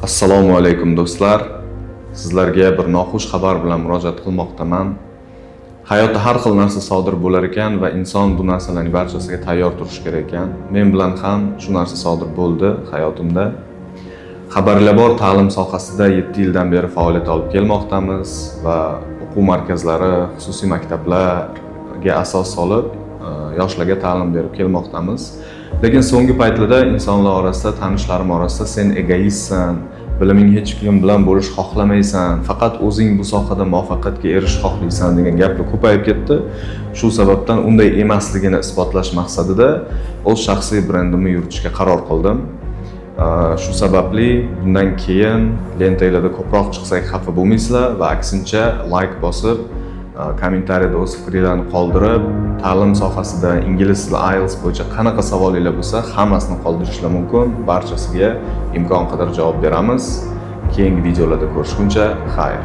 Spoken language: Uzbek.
Assalomu alaykum, do'stlar. Sizlarga bir noxush xabar bilan murojaat qilmoqdaman. Hayotda har xil narsa sodir bo'lar ekan va inson bu narsalarning barchasiga tayyor turishi kerak ekan. Men bilan ham shu narsa sodir bo'ldi hayotimda. Xabarlar bor, ta'lim sohasida 7 yildan beri faoliyat olib kelmoqdamiz va o'quv markazlari, xususiy maktablarga asos solib, yoshlarga ta'lim berib kelmoqdamiz. Lekin so'nggi paytlarda insonlar orasida, tanishlarim orasida "Sen egoistsan, biliming hech kim bilan bo'lish xohlamaysan, faqat o'zing bu sohada muvaffaqiyatga erishishni xohlaysan" degan gaplar ko'payib ketdi. Shu sababdan unday emasligini isbotlash maqsadida o'z shaxsiy brendimni yuritishga qaror qildim. Shu sababli bundan keyin lentanglarda ko'proq chiqsak, xafa bo'lmaysizlar va aksincha layk bosib, kommentariyada o'z fikringlarni qoldirib, ta'lim sohasida ingliz tili, IELTS bo'yicha qanaqa savolinglar bo'lsa, hammasini qoldirishlar mumkin. Barchasiga imkon qadar javob beramiz. Keyingi videolarda ko'rishguncha xayr.